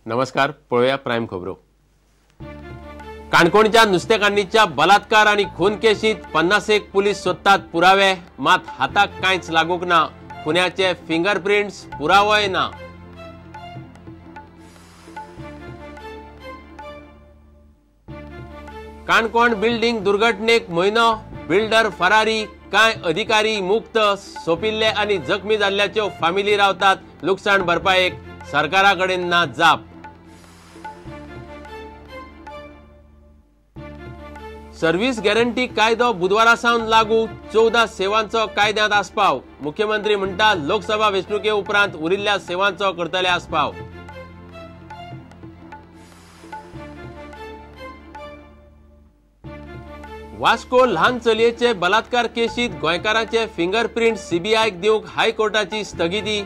नमस्कार, पळोवया प्रायम खबरो. काणकोणच्या नुस्तेकान्नीच्या बलात्कार आनी खून केशीत 51 पुलीस सोदतात पुरावे, मात हाताक कांयच लागूंक ना. खुन्याचे फिंगरप्रिंट्स पुरावोय ना. काणकोण बिल्डिंग दुर्घटनेक म्हयनो, बिल्डर फरारी, कांय अधिकारी मुक्त. सोंपिल्ले आनी जखमी जाल्ल्याच्यो फामिली रावतात लुकसाण भरपायेक, सरकारा कडेन ना जाप. सर्व्हिस गॅरंटी कायदो बुधवारा सावन लागू, 14 सेवांचो कायद्यांत आस्पाव. मुख्यमंत्री म्हणटा लोकसभा वेंचणुके उपरांत उरिल्ल्या सेवांचो करतले आस्पाव. वास्को ल्हान चलयेचे बलात्कार केशीत गोंयकारांचे फिंगरप्रिंट सीबीआयक दिवंक हायकोर्टाची स्थगिती.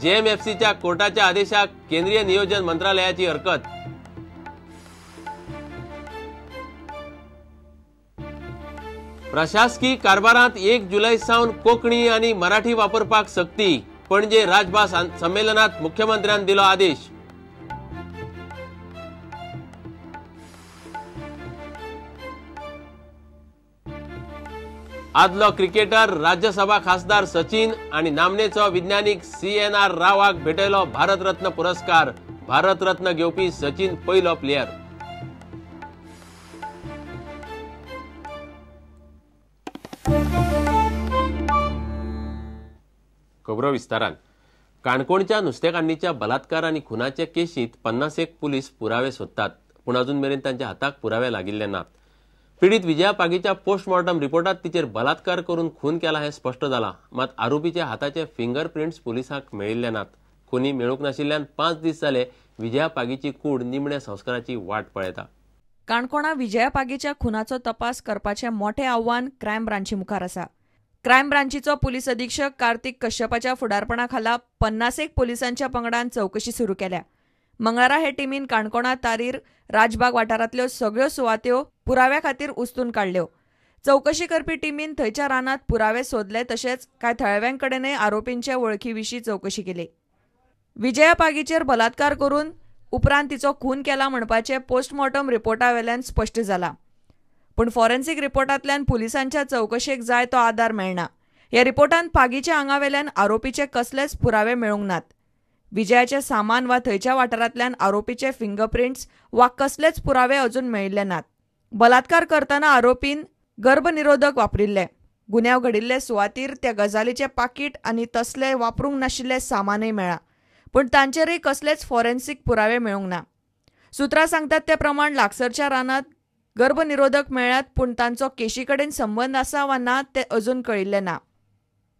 जेएमएफसीच्या कोर्टाच्या आदेशाक केंद्रीय नियोजन मंत्रालयाची हरकत. प्रशासकी कारभारांत 1 जुलय सावन कोंकणी आनी मराठी वापरपाक सक्ती. पणजे राजभास संमेलनात मुख्यमंत्र्यान दिलो आदेश. आदलो क्रिकेटर राज्यसभा खासदार सचिन आनी नामनेचो विज्ञानीक CNR रावाक भेटयलो भारतरत्न पुरस्कार. भारतरत्न घेवपी सचिन पयलो प्लेयर. खबरो विस्तारान. काणकोणच्या नुस्तेकान्नीच्या बलात्कार आनी खुनाचे केशींत 51 पुलीस पुरावे सोदतात, पूण अजून मेरेन तांच्या हाताक पुरावे लागिल्ले नात. पीडित विजया पागीच्या पोस्टमॉर्टम रिपोर्टात तिचेर बलात्कार करून खून केला हें स्पश्ट जाला. मात आरोपीच्या हाताचे फिंगरप्रिंट्स पुलिसांक मेळिल्ले नात. खुनी मेळूंक नाशिल्ल्यान 5 दीस जाले विजया पागीची कूड निमण्या संस्काराची वाट पळयता. काणकोणा विजया पागीच्या खुनाचो तपास करपाचें मोठें आव्हान क्रायम ब्रांची मुखार आसा. क्रायम ब्रांचीचो पुलीस अधीक्षक कार्तिक कश्यपाच्या फुडारपणा खाला 51 पोलिसांच्या पंगडान चवकशी सुरू केल्या. मंगळारा हे टिमीन काणकोणा तारीर राजबाग वाठारांतल्यो सगळ्यो सुवात्यो पुराव्या खातीर उस्तून काडल्यो. चवकशी करपी टिमीन थंयच्या रानांत पुरावे सोदले, तशेंच कांय थळाव्यांकडेनय आरोपींचे वळखी विशीं चवकशी केली. विजया पागीचेर बलात्कार करून उपरांत तिचो खून केला म्हणपाचें पोस्टमॉर्टम रिपोर्टा वेल्यान स्पश्ट जाला. पूण फॉरेन्सिक रिपोर्टांतल्यान पुलिसांच्या चवकशेक जाय तो आदार मेळना. ह्या रिपोर्टांत पागीच्या आंगावेल्यान आरोपीचे कसलेच पुरावे मेळूंक नात. विजयाचें सामान वा थंयच्या वाठारांतल्यान आरोपीचे फिंगरप्रिंट्स वा कसलेच पुरावे अजून मेळिल्ले नात. बलात्कार करतना आरोपीन गर्भनिरोधक वापरिल्ले. गुन्यांव घडिल्ले सुवातीर त्या गजालीचें पाकीट आनी तसले वापरूंक नाशिल्लें सामानय मेळ्ळां, पूण तांचेरय कसलेच फॉरेन्सिक पुरावे मेळूंक ना. सुत्रां सांगतात ते प्रमाण लागसरच्या रानांत गर्भनिरोधक मेळ्ळ्यात, पूण तांचो केशी कडेन संबंद आसा वा ना तें अजून कळिल्लें ना.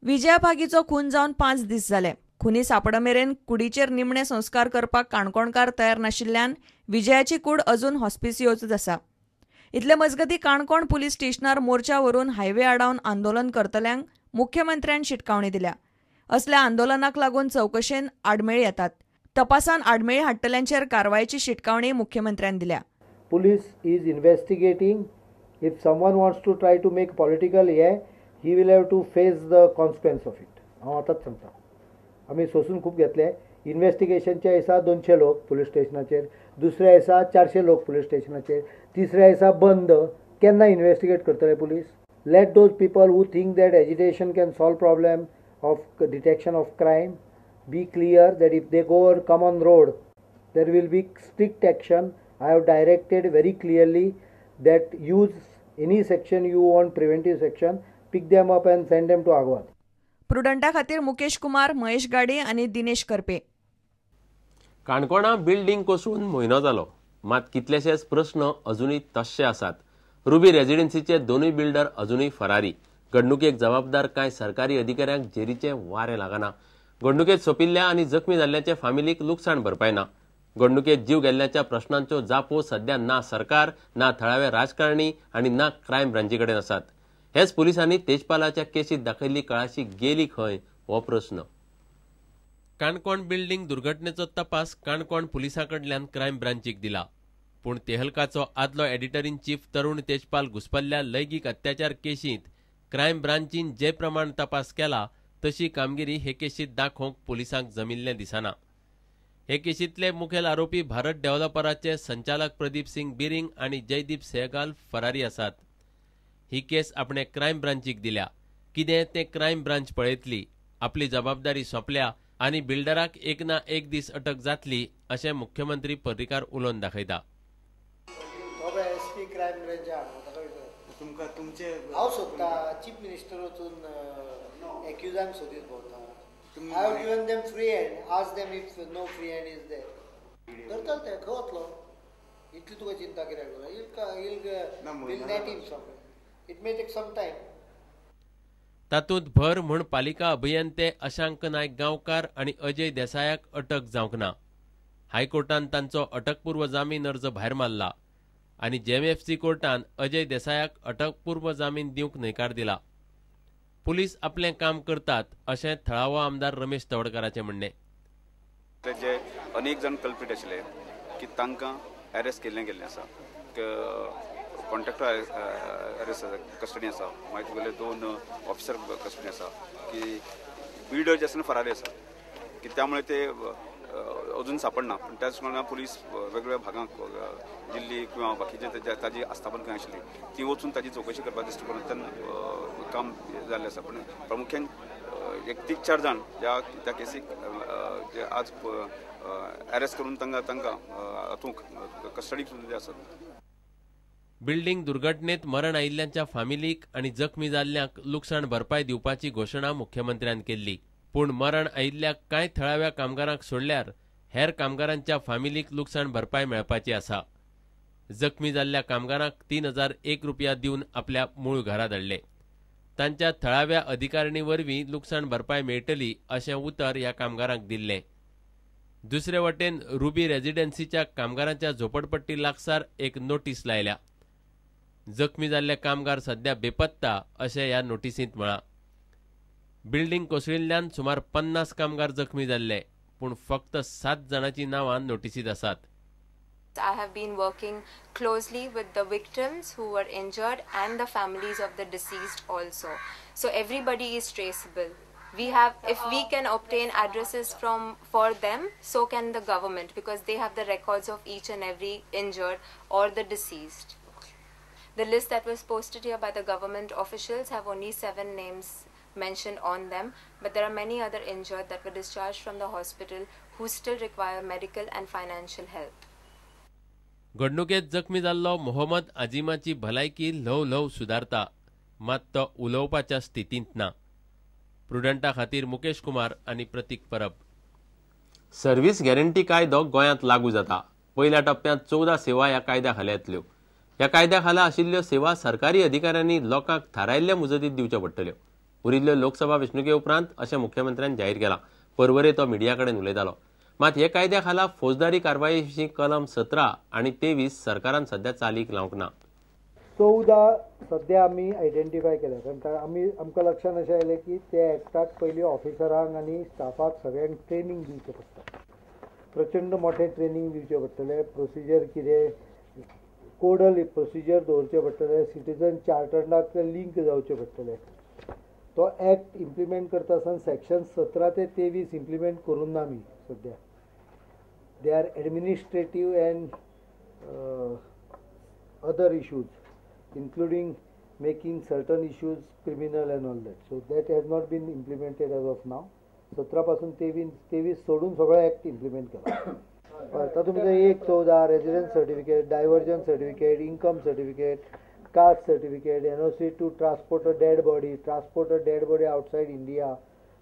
विजया पागीचो खून जावन 5 दीस जाले. खुनी सापडमेरेन कुडीचेर निमणे संस्कार करपाक काणकोणकार तयार नाशिल्ल्यान विजयाची कूड अजून हॉस्पिसियोच आसा. इतले मजगती काणकोण पुलीस स्टेशनार मोर्चा व्हरून हायवे आडावन आंदोलन करतल्यांक मुख्यमंत्र्यान शिटकावणी दिल्या. असल्या आंदोलनाक लागून चवकशेन आडमेळी येतात. तपासान आडमेळी हाडटल्यांचेर कारवायेची शिटकावणी मुख्यमंत्र्यान दिल्या. Police is investigating. If someone wants to try to make political हे, he will have to face the consequence of it. हांव आतांच सांगता, आमी सोसून खूब घेतले. इन्वेस्टिगेशनच्या दिसा 200 लोक पुलीस स्टेशनाचेर, दुसऱ्या दिसा 400 लोक पुलीस स्टेशनाचेर, तिसऱ्या दिसा बंद. केन्ना इन्वेस्टिगेट करतले police? Let those people who think that agitation can solve problem of detection of crime be clear that if they go or come on road there will be strict action. I have directed very clearly that use any section you want, preventive section, pick them up and send them to Aguada. प्रुडंटा खातीर मुकेश कुमार, महेश गाडी आनी दिनेश करपे. काणकोणा building कोसळून म्हयनो जालो, मात कितलेशेच प्रस्न अजुनूय तश्शे आसात. रुबी रेजिडेन्सीचे 2 बिल्डर अजुनूय फरारी. घडणुकेक जबाबदार कांय सरकारी अधिकाऱ्यांक जेरीचें वारें लागना. घडणुकेत सोंपिल्ल्या आनी जखमी जाल्ल्याचे फामिलीक लुकसाण भरपाय ना. घडणुकेत जीव गेल्ल्याच्या प्रश्नांच्यो जापो सध्या ना सरकार, ना थळावे राजकारणी आनी ना क्रायम ब्रांची कडेन आसात. हेच पुलिसांनी तेजपालाच्या केशीत दाखयल्ली कळाशी गेली खंय हो प्रस्न. काणकोण बिल्डिंग दुर्घटनेचो तपास काणकोण पुलिसां कडल्यान क्रायम ब्रांचीक दिला. पूण तेहलकाचो आदलो editor in chief Tarun Tejpal घुसपल्ल्या लैंगीक अत्याचार केशींत क्रायम ब्रांचीन जे प्रमाण तपास केला तशी कामगिरी हे केशीत दाखोवंक पुलिसांक जमिल्लें दिसना. हे केशींतले मुखेल आरोपी भारत डेव्हलपराचे संचालक प्रदीप सिंग बिरिंग आनी जयदीप सेहगाल फरारी आसात. ही केस आपणे क्रायम ब्रांचीक दिल्या. कितें तें क्रायम ब्रांच पळयतली. आपली जबाबदारी सोंपल्या आनी बिल्डराक एक ना एक दीस अटक जातली अशें मुख्यमंत्री पर्रीकार उलोवन दाखयता. हांव सोदता चीफ मिनिस्टर वचून एक्युजांक सोदीत भोंवता. I have given them free hand. Ask them if no free hand is there. धरतलो ते खंय वतलो? इतली तुका चिंता कित्याक जाय? Will net him somewhere. It may take some time. तातूंत भर म्हूण पालिका अभियंते अशांक नायक गांवकार आनी अजय देसायाक अटक जावंक ना. हायकोर्टान तांचो अटकपूर्व जामीन अर्ज भायर मारला आनी जेएमएफसी कोर्टान अजय देसायाक अटकपूर्व जामीन दिवंक न्हयकार दिला. पुलीस आपलें काम करतात अशें थळावो आमदार रमेश तवडकाराचें म्हणणें. जे अनेक जाण कल्प्रीट आशिल्ले की तांकां अरेस्ट केल्लें गेल्लें आसा. कॉन्ट्रॅक्टर अरेस्ट आसा, कस्टडी आसा. मागीर तुगेले 2 ऑफिसर कस्टडी आसा की बिल्डर जे आसा फरारी आसा की त्यामुळे ते अजून सापडना. पूण त्याच प्रमाणे पुलीस वेगवेगळ्या भागांक दिल्ली किंवा बाकीचे ताजी आस्थापन खंय आशिल्ली ती वचून ताजी चवकशी करपाक दृश्टिकोनांतल्यान काम जाल्लें आसा. पूण प्रामुख्यान एक 3-4 जाण ह्या त्या केसीक जे आज अरेस्ट करून तांकां तांकां हातूंक कस्टडीक सुद्दां आसात. बिल्डिंग दुर्घटनेत मरण आयिल्ल्यांच्या फामिलीक आनी जखमी जाल्ल्यांक लुकसाण भरपाय दिवपाची घोशणा मुख्यमंत्र्यान केल्ली. पूण मरण आयिल्ल्या कांय थळाव्या कामगारांक सोडल्यार हेर कामगारांच्या फामिलीक लुकसाण भरपाय मेळपाची आसा. जखमी जाल्ल्या कामगारांक 3,001 रुपया दिवन आपल्या मूळ घरा धाडले. तांच्या थळाव्या अधिकारिणी वरवीं लुकसाण भरपाय मेळटली अशें उतर ह्या कामगारांक दिल्लें. दुसरे वटेन रुबी रेजिडेन्सीच्या कामगारांच्या झोपडपट्टी लागसार एक नोटीस लायल्या. जखमी जाल्ले कामगार सध्या बेपत्ता अशें ह्या नोटीसींत म्हळां. बिल्डिंग कोसळिल्ल्यान सुमार 50 कामगार जखमी जाल्ले, पूण फक्त 7 जाणांची नांवां नोटीसींत आसात. I have been working closely with the victims who were injured and the families of the deceased also. So everybody is traceable. We have, if we can obtain addresses for them, so can the government, because they have the records of each and every injured or the deceased. The list that was posted here by the government officials have only 7 names mentioned on them, but there are many other injured that were discharged from the hospital who still require medical and financial help. घडणुकेत जखमी जाल्लो मोहम्मद आजिमाची भलायकी ल्हव ल्हव सुदारता, मात तो उलोवपाच्या स्थितींत ना. प्रुडंटा खातीर मुकेश कुमार आनी प्रतीक परब. सर्व्हिस गॅरंटी कायदो गोंयांत लागू जाता. पयल्या टप्प्यांत 14 सेवा ह्या कायद्या खाला येतल्यो. ह्या कायद्या खाला आशिल्ल्यो सेवा सरकारी अधिकाऱ्यांनी लोकांक थारायल्ल्या मुजतींत दिवच्यो पडटल्यो. उरिल्ल्यो लोकसभा वेंचणुके उपरांत अशें मुख्यमंत्र्यान जाहीर केलां. परवरे तो मिडिया कडेन उलयतालो. मात हे कायद्या खाला फौजदारी कारवाये विशीं कलम 17 आनी 23 सरकारान सध्या चालीक लावंक ना. 14 सध्या आमी आयडेंटिफाय केल्या, कारण आमी आमकां लक्षांत अशें आयलें की ते एक्टाक पयलीं ऑफिसरांक आनी स्टाफाक सगळ्यांक ट्रेनींग दिवचें पडटा. प्रचंड मोठें ट्रेनींग दिवचें पडटलें. प्रोसिजर कितें, कोडल प्रोसिजर दवरचें पडटलें. सिटीजन चार्टर्डाक लिंक जावचें पडटलें. तो एक्ट इम्प्लिमेंट करता आसतना सेक्शन 17 ते 23 इम्प्लिमेंट करूंक ना आमी सध्या. They are administrative and other issues, including making certain issues criminal and all that. So that has not been implemented as of now. 17 पासून 23 सोडून सगळो एक्ट इम्प्लिमेंट केला. तातूंत भितर 1-14 residence certificate, diversion certificate, income certificate, caste certificate, NOC to transport a dead body, transport a dead body outside India,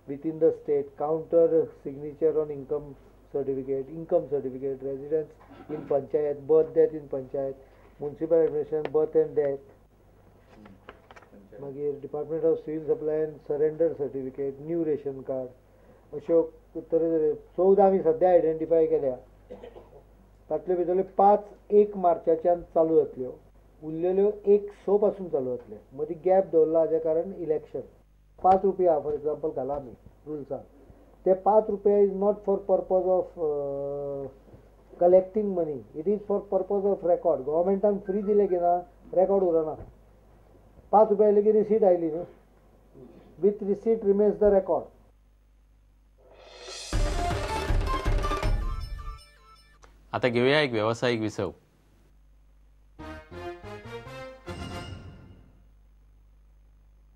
within the state, counter signature on income certificate, income certificate, residence in panchayat, birth death in panchayat, municipal administration, birth and death, मागीर department of civil supply and surrender certificate, new ration card, अश्यो तरेतरे 14 आमी सद्या identify केल्या. तातले भितरल्यो 5 1 मार्चाच्यान चालू जातल्यो, उरलेल्यो 1-6 पासून चालू जातल्यो. मदीं गॅप दवरला हाज्या कारण इलेक्शन. 5 रुपया फॉर एग्जाम्पल घाला आमी रुल्सान, ते 5 रुपया is not for purpose of collecting money, it is for purpose of record. गव्हर्मेंटान free दिले की ना रेकॉर्ड उरना. 5 रुपया आयले की रिसीट आयली न्हू, with receipt remains the record. आतां घेवया एक वेवसायीक विसव.